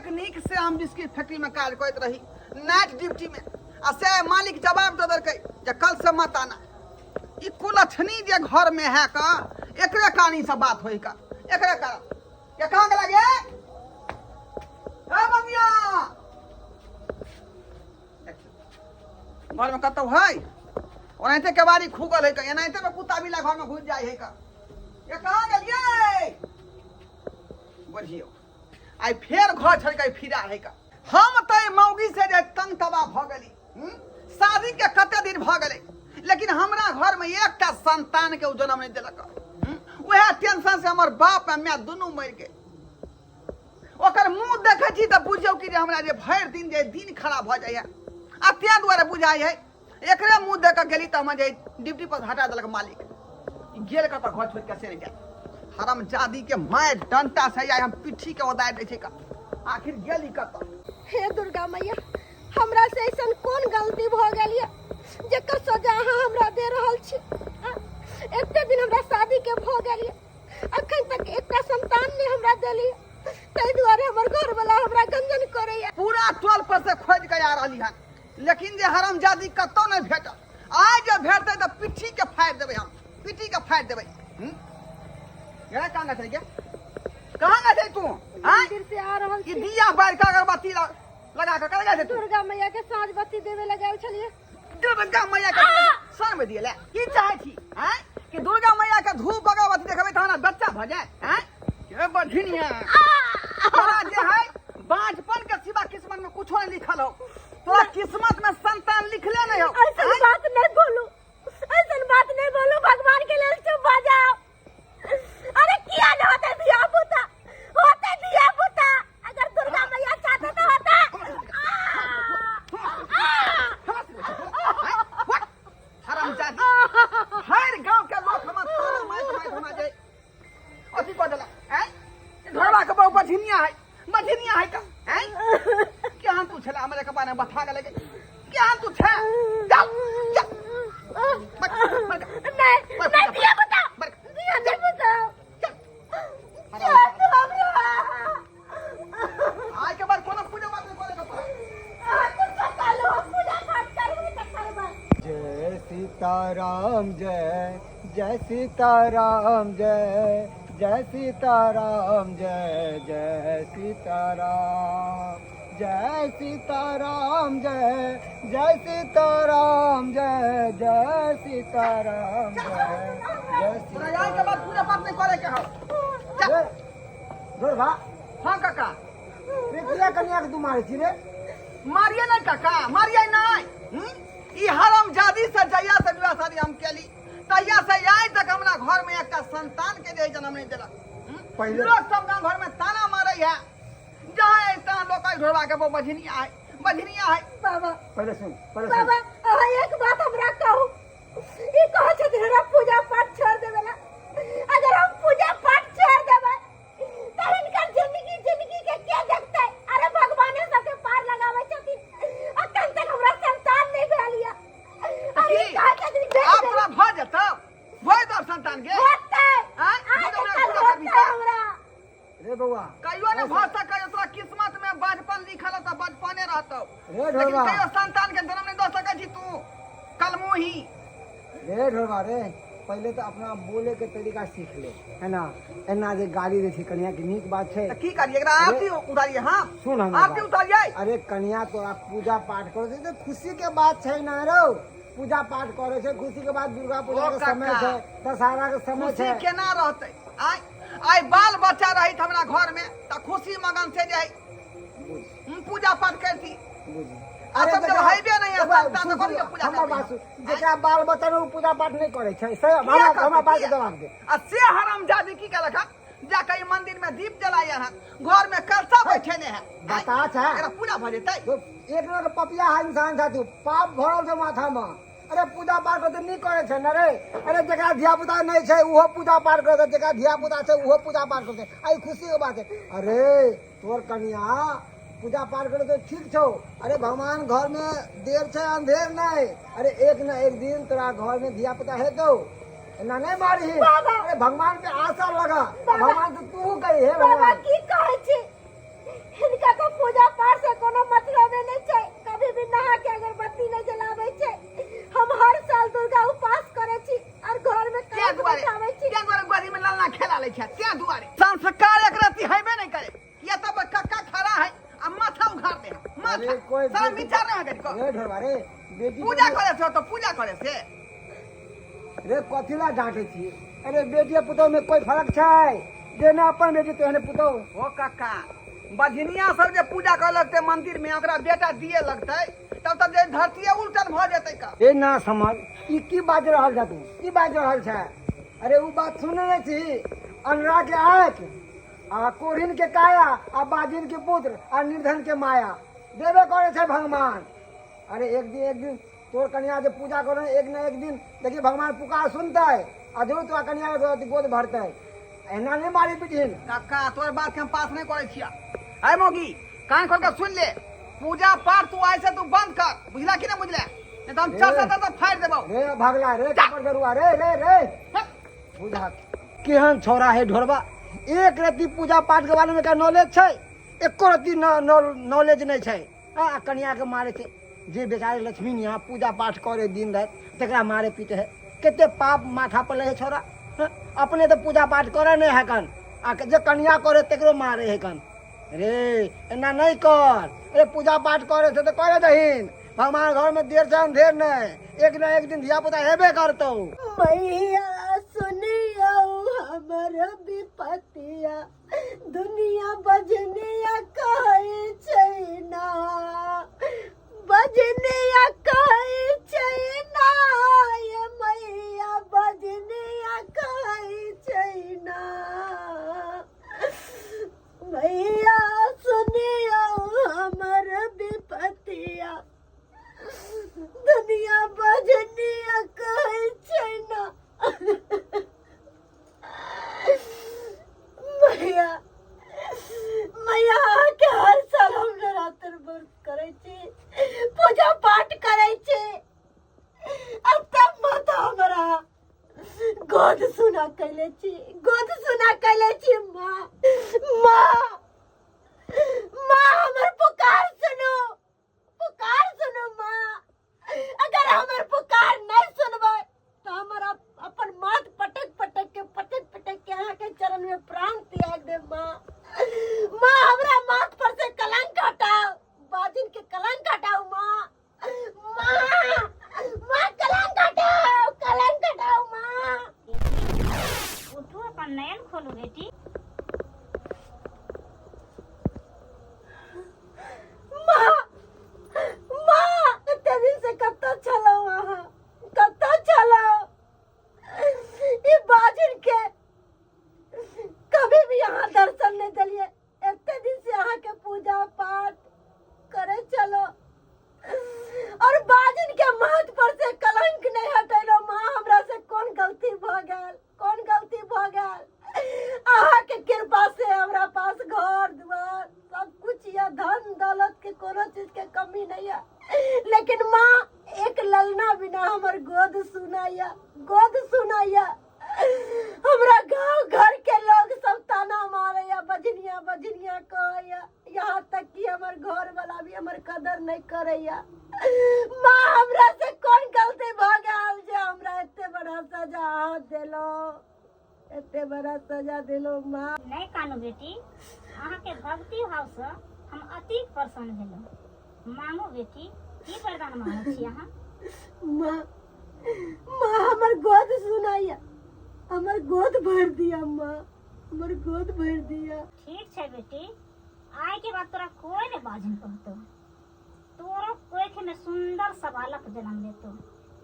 कतेक नीक से हम बिस्किट फैक्ट्री में काज करैत रही नाइट ड्यूटी में, आ से मालिक जवाब दऽ देलकै जे कल से मत आना। ई कुलक्षणी जे घर में है का, एकरे कारण ई सब बात होई का, एकरे कारण। के कहाँ गेला गे? ए ममिया, घर में कतौ है? ओनाहिते केबाड़ी खुगल है का, एनाहिते में कुत्ता बिल्ला घर में घुस जाए है का। ये कहाँ गेलियै? बढ़ियो आइ फेर घर छोड़ के फिरा है का। हम तऽ मौगी से जे तंग तबाह भऽ गेली। शादी के कते दिन भऽ गेलै, लेकिन हमरा घर में एकटा संतान के ओ जन्म नहीं देलक। वएह टेंशन से हमर बाप आ माय दुनू मरि गेल। ओकर मुंह देखै छी तऽ बुझियौ कि जे हमरा जे भरि दिन जे दिन खराब भऽ जाइए, आ ताहि दुआरे बुझाइ है एकरे मुंह देख के गेली तऽ हमर जे ड्यूटी पर हटा देलक मालिक। गेल कतऽ घर छोड़ के से नहि जाय। हरामजादी के माय डंटा से आइ हम पिट्ठी के ओदारि दै छै का। आखिर गेली कतऽ? हे दुर्गा मैया, हमरा से ऐसन कोन गलती भऽ गेल ये जेकर सजा अहाँ हमरा दे रहल छी? एते दिन हमरा शादी के भऽ गेल ये, अखन तक एकटा संतान नहि हमरा देली, ताहि दुआरे हमर घरवाला हमरा गंजन करैया। पूरा टोल पर से खोजि के आ रहली हन, लेकिन जे हरामजादी कतौ नहि भेटल। आइ जे भेटतै तऽ पिट्ठी के फाड़ि देबै हम, पिट्ठी के फाड़ि देबै। गेला कहाँ गेल छलै गे? कहाँ गेल छलै तू? आँय? मंदिर से आ रहल ई छी। दिया बारि के अगरबत्ती लगा के कतऽ गेल छलै तू? दुर्गा मैया के साँझ बत्ती देवे लए गेल छलियै। दुर्गा मैया के साँझ में दिए ले की चाहै छी? आँय? कि दुर्गा मैया के धूप अगरबत्ती देखबै तहन बच्चा भऽ जाय? आँय? के बझिनिया, तोरा जे है बाँझपन के सिवा किस्मत में कुछो नहीं लिखल हो। तोरा किस्मत में संतान लिखले नहीं हो। ऐसन बात नहीं बोलू, ऐसन बात नहीं बोलू, भगवान के लेल चुप भऽ जाओ। अरे किया न होते धिया पुता, होते धिया पुता, अगर दुर्गा मैया चाहते तो होता। हरामजादी, हर गांव के लोग हमर ताना मारि मारि हमरा जे अथी कऽ देलक। आँय, ढोरबा के बहु बझिनिया है, बझिनिया है का? आँय, केहन तू छला हमरे कपार में बथा गेलै? केहन तू छे? चल चल, नहीं नहीं, धिया पुता धिया नहीं पुता, छोड़ दो हमरा। आइ के बाद कोनो पूजा पाठ नहि करे के पड़त। अहाँ कुछो करू, हम पूजा पाठ करबै तऽ करबै। जय सीताराम जय जय सीताराम जय जय सीताराम जय जय सीताराम जय सीताराम जय जय सीताराम जय जय सीताराम जय जय तोरा आइ के बाद पूजा पाठ नहि करे के हौ। चल। रे जोर भा। हाँ काका। रे किया कन्या के तू मारे छी रे? मारिए नहीं काका, मारिए नहीं। ई हरामजादी से जहिया से विवाह शादी हम केली तहिया से आइ तक हमरा घर में एकटा संतान के जे जन्म नहीं देलक। पहिले लोग सब गाँव घर में ताना मारे है, जहाँ तहाँ लोग कहे ढोरबा के बहु बझनिया है, बझनिया है। बाबा, पहिले सुन, पहिले सुन। बाबा, अहाँ एक बात हमरा कहू, ई कहै छथिन हमरा पूजा पाठ छोड़ देबै ला, अगर हम पूजा पाठ छोड़ देबै तऽ हिनकर जिंदगी जिंदगी के के देखतै? अरे भगवाने सबके पार लगाबै छथिन, अखन तक हमरा संतान नहि भेल यऽ। अरे की? कहै छथिन भेट आब गेल। तोरा भऽ जेतौ, भऽ जेतौ आब संतान के? होतै। आँय? आइ भऽ तऽ जेतौ, कल पूजा करबही होतै तऽ? हमरा। रे बौआ, कहियो ने भऽ सकै, तोरा किस्मत में बचपन लिखल हौ तऽ बचपने रहतौ, रे लेकिन ढोरबा। कहियो संतान के जन्म नहि दऽ सकै छी तू कलमुही। रे ढोरबा रे, पहिले तऽ अपना बोले के तरीका सीख ले, है ना? एना जे गाली दै छै कनिया के नीक बात छै? तऽ की करियै एकरा? आरती उतारियै? हाँ सुन हमर आरती बात। उतारियै? अरे कनिया तोरा पूजा पाठ करै छै तऽ खुशी के बात छै ना रौ। पूजा पाठ करै छै खुशी के बात, दुर्गा पूजा ओ के समय काका। छै, दशहरा के समय खुशी छै। केना रहतै? आइ आइ बाल बच्चा रहित हमरा घर में तऽ खुशी मगन से जे बुझ हम पूजा पाठ करती। बुझ। आ अरे सब जब जकरा- हैबे नहीं है, जकरा- संतान सुन, तऽ कथी के सुन, पूजा हमर करबै बात हम? सुन, जकरा बाल बच्चा नहीं, ओ पूजा पाठ नहीं करे छै से किया हमरा करतै? हमरा बात के किया? जवाब दे। आ से हरामजादी की केलक हन? जा कहीं मंदिर में दीप जलाया हन, घर में कलशा बैठेने है। बता छै। एकरा पूजा भऽ जेतै? तो एक नंबर के पपिया है इंसान था तू, पाप भरल छै माथा में। अरे पूजा पाठ करते नहीं करे छै न रे। अरे जकरा धिया पुता नहीं छै उहो पूजा पाठ करते, जकरा धिया पुता छै उहो पूजा पाठ करते, आई खुशी के बात है। अरे तोर कनिया पूजा पाठ करे तो ठीक छौ। अरे भगवान घर में देर छै अंधेर नहीं, अरे एक न एक दिन तोरा घर में धिया पुता हेतौ, एना नहीं मारही। बाबा। अरे भगवान पे आशा लगा, बाबा। भगवान से तू कही हे बाबा भगवान। की कहै छी? हिनका तो माथा रे, कोई साला बेटी- विचार नहीं करी को रे ढोरबा रे बेटी पूजा करे से तो पूजा करे से रे कथी ला डांटे छी अरे बेटी आ पुतोह में कोई फर्क छै जेना अपन बेटी तेहने पुतोह ओ काका बझनिया सब जे पूजा करे लगतै मंदिर में ओकरा बेटा दिए लगतै तब तब जे धरतीये उल्टन भऽ जेतै का ए ना समझ ई की बाजि रहल छ तू की बाजि रहल छ अरे उ बात सुने नहि छी अनरा के आँखि आ कोढ़िन के काया आ बाजिन के पुत्र आ निर्धन के माया देबे करे छै भगवान अरे एक दिन एक दिन तोर कन्या जे पूजा करे एक न एक दिन देखी भगवान पुकार सुनतै आ जरूर तोरा कन्या के गोद भरतै एना नहि मारी पिटहिन काका तोर बात के हम पास नहीं करे छिया आय मोगी कान खोल के सुन ले पूजा पाठ तू ऐसे तू बंद कर बुझला कि ना बुझला नहीं तो हम चल ए। चल फाड़ देबो रे भगला रे कपर गरुआ रे रे रे बुझा केहन छौड़ा है ढोरबा एक रत्ती पूजा पाठ के बारे में का नॉलेज छै एको रत्ती नॉलेज नहि छै आ कनिया के मारे छै जे बेचारे लक्ष्मी यहाँ पूजा पाठ करे दिन राति तकरा मारे पीटे है कते पाप माथा पर लै है छौड़ा हँ? अपने तऽ पूजा पाठ करे नहि है कन आ जे कनिया करे तकरो मारे है कन रे एना नहि कर अरे पूजा पाठ करे छै तऽ करे दहीन भगवान घर में देर से अंधेर नहि एक न एक दिन धिया पुता हेबे करतौ मैया सुनियौ हमर विपतिया दुनिया बजनिया कहै छै ना बजनिया कहै छै ना ये मैया बजनिया कहै छै ना मैया सुनियौ हमर विपतिया दुनिया बजनिया कहै छै ना मैया मैया अहाँके हर साल हम नवरात्र व्रत करै छी पूजा पाठ करै छी अब तब माता हमरा गोद सुना कैले छी गोद सुना कैले छी माँ माँ माँ हमर पुकार सुनू पुकार सुनू माँ अगर हमर पुकार नहीं सुनबै तऽ हमर अपन माथ पटक पटक के पटक पटक के अहाँके चरण में प्राण त्याग देब माँ माँ हमरा माथ पर से कलंक हटाओ बाजिन के कलंक हटाओ माँ माँ माँ कलंक हटाओ कलंक हटाओ माँ उठू अपन नयन खोलू बेटी माँ माँ एते दिन से कतऽ छलहुँ अहाँ कतऽ छलहुँ ई बाजिन के कभी भी अहाँ दर्शन नहि देलियै एते दिन से अहाँके पूजा पाठ करै छलहुँ और बाजिन के माथ पर से कलंक नहीं हटेलो माँ हमरा से कौन गलती भ गेल कौन गलती भ गेल अहाँ के कृपा से हमरा पास घर द्वार सब कुछ या धन दौलत के कोनो चीज के कमी नहीं है लेकिन माँ एक ललना बिना हमर गोद सुनाया गोद सुनाया हमरा गांव घर के लोग सब ताना मारैया बजनिया बजनिया कहैया यहाँ तक कि हमर घर वाला भी हमर कदर नहीं करैया माँ हमरा से कौन गलती भ गेल जे हमरा एते बड़ा सजा अहाँ देलो एते बड़ा सजा देलो माँ नहि कानू बेटी अहाँके भक्ति भावसँ हम अति प्रसन्न भेलहुँ मांगू बेटी की वरदान मांगै छी अहाँ माँ माँ हमर गोद सुनाइया हमर गोद भर दिया माँ हमर गोद भर दिया ठीक छै बेटी आइ के बाद तोरा कोई ने बाजन कहतो तोरो कोख में सुंदर सा बालक जन्म लेतो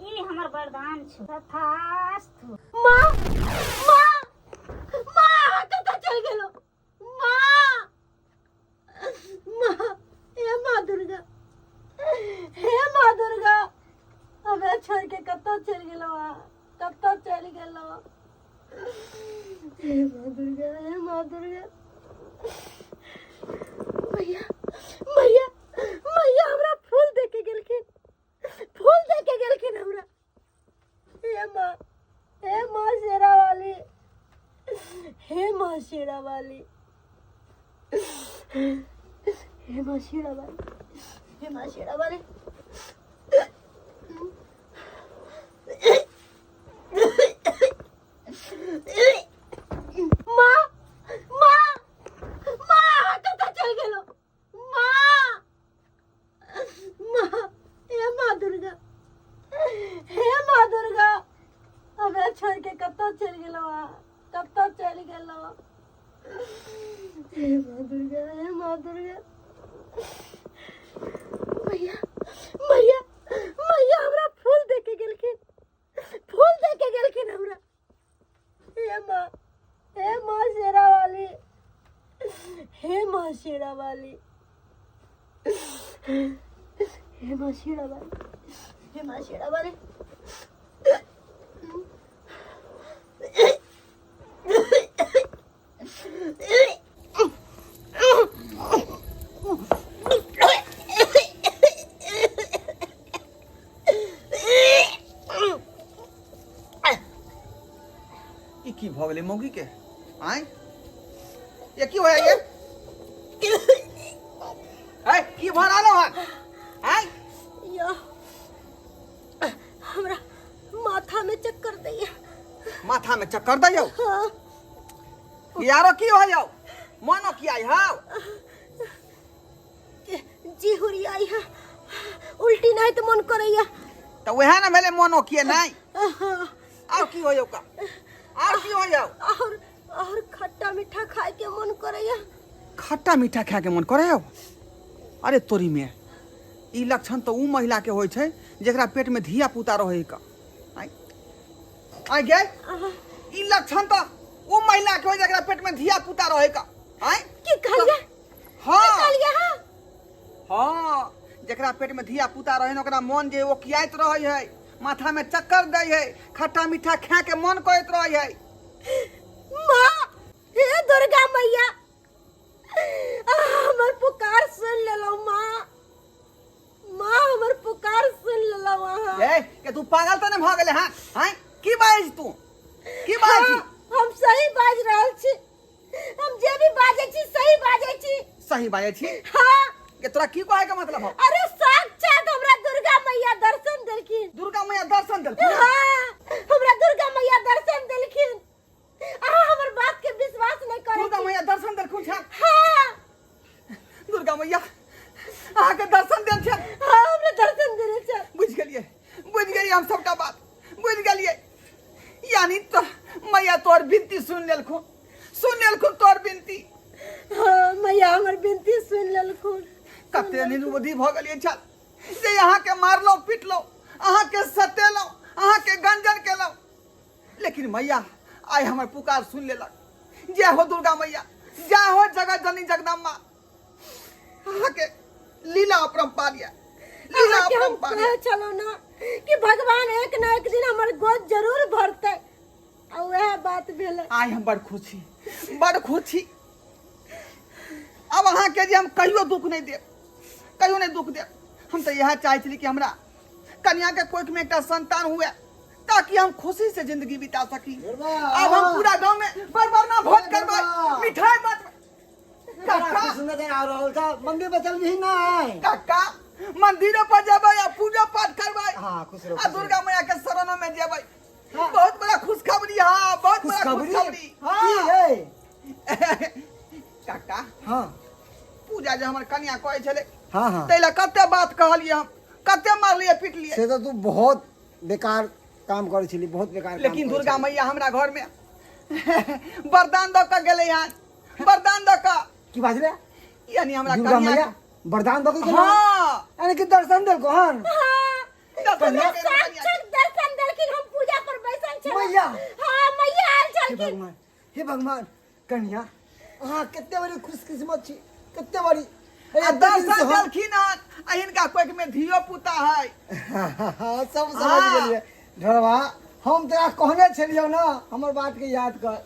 ई हमर वरदान छौ तथास्तु माँ माँ माँ अहाँ कतऽ चलि गेलहुँ माँ माँ हे माँ दुर्गा हे माँ दुर्गा हमरा छोड़ के कतऽ चलि गेलहुँ अहाँ कतऽ चलि गेलहुँ हे माँ दुर्गा हे माँ दुर्गा मैया मैया मैया हमरा फूल दे के गेलखिन फूल दे के गेलखिन हमरा हे माँ हे माँ शेरा वाली हे माँ शेरा वाली हे माँ शेरा वाली हे माँ शेरा वाली माँ माँ माँ अहाँ कतऽ चलि गेलहुँ माँ कतऽ चलि गेलहुँ अहाँ कतऽ चलि गेलहुँ हे माँ दुर्गा हे माँ दुर्गा मैया मैया मैया हमरा फूल दे के गेलखिन फूल दे के गेलखिन हमरा हे माँ हे माँ शेरा वाली हे माँ शेरा वाली हे माँ शेरा वाली हे माँ शेरा वाली ई की भऽ गेलै मौगी के आँय ये की होया ये आँय की भऽ रहल हन आँय या हमरा माथा में चक्कर दैया माथा में चक्कर दैयौ हाँ यारो की होयौ मनो की आई हौ जी हुरियाई है उल्टी नहीं तो मन करैया तऽ वएह ने भेलै मनो किए नहि हाँ, आर की होयौ का आर की होयौ और खट्टा मीठा खाए के मन करैया खट्टा मीठा खाए के मन करे हौ अरे तोरी में ई लक्षण तऽ उ महिला के होइ छै जेकरा पेट में धिया पुता रहै का आइ आइ गे ई लक्षण तऽ उ महिला के होइ जेकरा पेट में धिया पुता रहै का आइ की कहलियै हाँ कहलियै हाँ हाँ जेकरा पेट में धिया पुता रहे ने ओकरा मन जे ओकियाइत रहे है माथा में चक्कर दै है खट्टा मीठा खाए के मन करैत रहे है माँ हे दुर्गा मैया हमर पुकार सुन लेलहुँ माँ माँ हमर पुकार सुन लेलहुँ अहाँ ए के तू पागल तऽ नहि भऽ गेलै हँ हँ की बाजै छी तू की बाजै छी हाँ, हम सही बाजि रहल छी हम जे भी बाजै छी सही बाजै छी सही बाजै छी हाँ के तोरा की कहै के मतलब हौ अरे साक्षात हमरा दुर्गा मैया दर्शन देलखिन दुर्गा मैया दर्शन देलखिन हाँ हमरा दुर्गा मैया दर्शन देलखिन अहाँ हमर बात के विश्वास नहीं करै दुर्गा छी मैया दर्शन देलखुन छा हाँ दुर्गा मैया अहाँके दर्शन देल छल हाँ हमरा दर्शन देने छल बुझि गेलियै बुझि गेलियै हम सबटा बात बुझि गेलियै यानी तो मैया तोहर विनती सुनि लेलखुन सुनि लेलखुन तोहर विनती हाँ मैया हमर विनती सुनि लेलखुन कते निर्बुद्धि भऽ गेलियै छल जे अहाँके मारलहुँ पिटलहुँ अहाँके सतेलहुँ अहाँके गंजन केलहुँ लेकिन मैया आइ हमर पुकार सुनि लेलक जय हो दुर्गा मैया जय हो जगत जननी जगदम्बा अहाँके लीला अपरम्पार यऽ लीला अहाँके हम अपरम्पार कहै यऽ छलहुँ ने कि भगवान एक न एक दिन हमर गोद जरूर भरतै आ वएह बात भेलै आइ हम बड़ खुश छी बड़ खुश छी अब अहाँके जे हम कहियो दुख नहि देब कहियो नहि दुख देब हम तऽ इएह चाहै छली कि हमरा कन्या के कोख में एकटा संतान हुए ताकि हम खुशी से जिंदगी बिता सकी अब हम पूरा गांव में बरबरना भोज करबै मिठाई बांटबै काका सुनते आ रहल छ मंदिर पर चलबही नहि काका मंदिरो पर जेबै आ पूजा पाठ करबै हाँ, खुश रहो, आ खुश रहो। दुर्गा मैया के शरणों में जेबै हाँ। बहुत बड़ा खुशखबरी हाँ बहुत बड़ा खुशखबरी खुशखबरी की हाँ है काका हाँ पूजा जे हमर कन्या कहै छलै हाँ हाँ ताहि लए कते बात कहलियै हम कते मारलियै पिटलियै से तो तू बहुत बेकार काम करै छली बहुत बेकार काम लेकिन करै दुर्गा छली। मैया हमरा घर में वरदान दऽ कऽ गेलै हन वरदान दऽ कऽ की बाजले यानी हमरा दुर्गा कन्या मैया वरदान दऽ के गेलै हाँ यानी कि दर्शन देलको हन हाँ दर्शन हमरा दऽ के गेलै कन्या। साक्षात दर्शन देलखिन हम पूजा पर बैसल छलहुँ मैया। हाँ मैया आयल हे छलखिन भगवान हे भगवान कन्या अहाँ कते बड़ी खुशकिस्मत छी कते बड़ी आ दर्शन देलखिन हन आ हिनका कोख में धियो पुता है सब समझ हाँ। गेलियै ढोरबा हम तोरा कहने छलियौ ने हमर बात के याद कर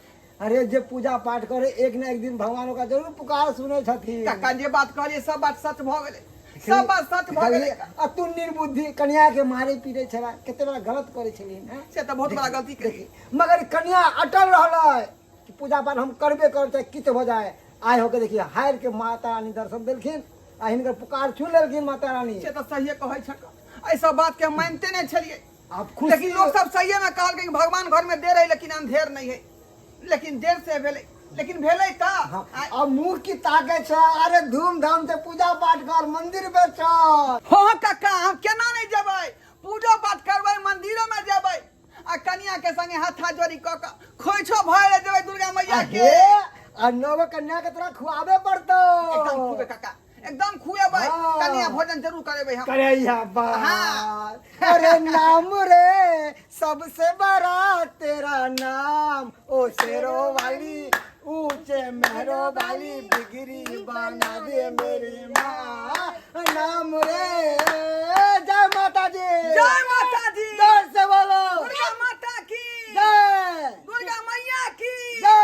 अरे जे पूजा पाठ करे एक न एक दिन भगवान ओकरा जरूर पुकार सुनै छथिन काका जे बात कहलियै सब बात सच भऽ गेलै सब बात सच भऽ गेलै आ तू निर्बुद्धि कन्या के मारे पीटे छला कते बड़ा गलत करे छलिन हैं से तऽ बहुत बड़ा गलती केलियै मगर कन्या अटल रहलै कि पूजा पाठ हम करबे करब चाहे किछु भऽ जाए आइ होके देखिए हारि के माता रानी दर्शन देलखिन आ हिनकर पुकार सुनि लेलखिन माता रानी से तऽ सहिए कहै छक एहि सब बात के हम मानिते नहि छलियै आब खुशी लेकिन लोग सब सहिए में कहलकै कि भगवान घर में देर है लेकिन अंधेर नहीं है लेकिन देर से भेलै लेकिन भेलै तऽ हाँ, आइ- अब मुँह की ताके छ अरे धूमधाम से पूजा पाठ कर मंदिर पे चल हाँ काका हम केना नहि जेबै पूजो पाठ करबै मंदिरो में जेबै आ कनिया के संगे हाथा जोड़ी कऽ कऽ खोइछो भरे देबै दुर्गा मैया के। हे आ नव कन्या के तोरा खुआबे पड़तो। एकदम खुएबै काका, एकदम खुएबै। हाँ। कनिया भोजन जरूर करेबै हम। करे यहाँ बात। हाँ। अरे नाम रे सबसे बड़ा तेरा नाम, ओ शेरो वाली ऊंचे मेहरो वाली बिगड़ी बना दे मेरी माँ। नाम रे। जय माता जी। जय माता दी। जय से बोलो दुर्गा माता की जय, दुर्गा मैया की जय,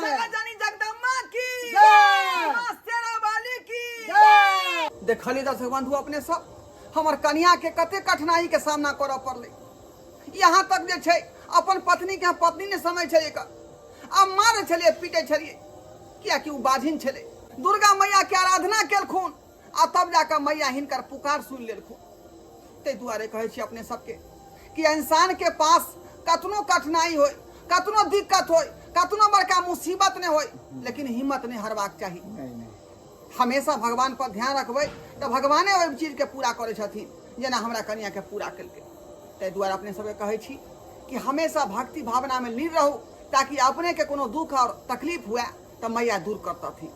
जगत जननी जगदम्बा की जय, माँ शेरा वाली की जय। देखलिए दर्शक बंधु अपने सब हमर कन्या के कते कठिनाई के सामना करऽ पड़लै। यहाँ तक जे छै अपन पत्नी के पत्नी नहि समझ छलियै एकर, आ मारै छलियै पीटै छलियै, कियाकि ओ बाझिन छलै। दुर्गा मैया के आराधना केलखुन आ तब जाकऽ मैया हिनकर पुकार सुनि लेलखुन। ताहि दुआरे कहै छी अपने सबके कि इंसान के पास कतनो कठिनाई होय, कतनो दिक्कत होय, कतनो बड़का मुसीबत नहि होय, लेकिन हिम्मत नहि हरबाक चाही। हमेशा भगवान पर ध्यान रखबै तऽ भगवाने ओहि चीजके पूरा करै छथिन, जेना हमरा कनियाके पूरा केलकै। ताहि दुआरे अपने सबके कहै छी कि हमेशा भक्ति भावनामे लीन रहू, ताकि अपने के कोनो दुख और तकलीफ हुए तऽ मैया दूर करतथिन।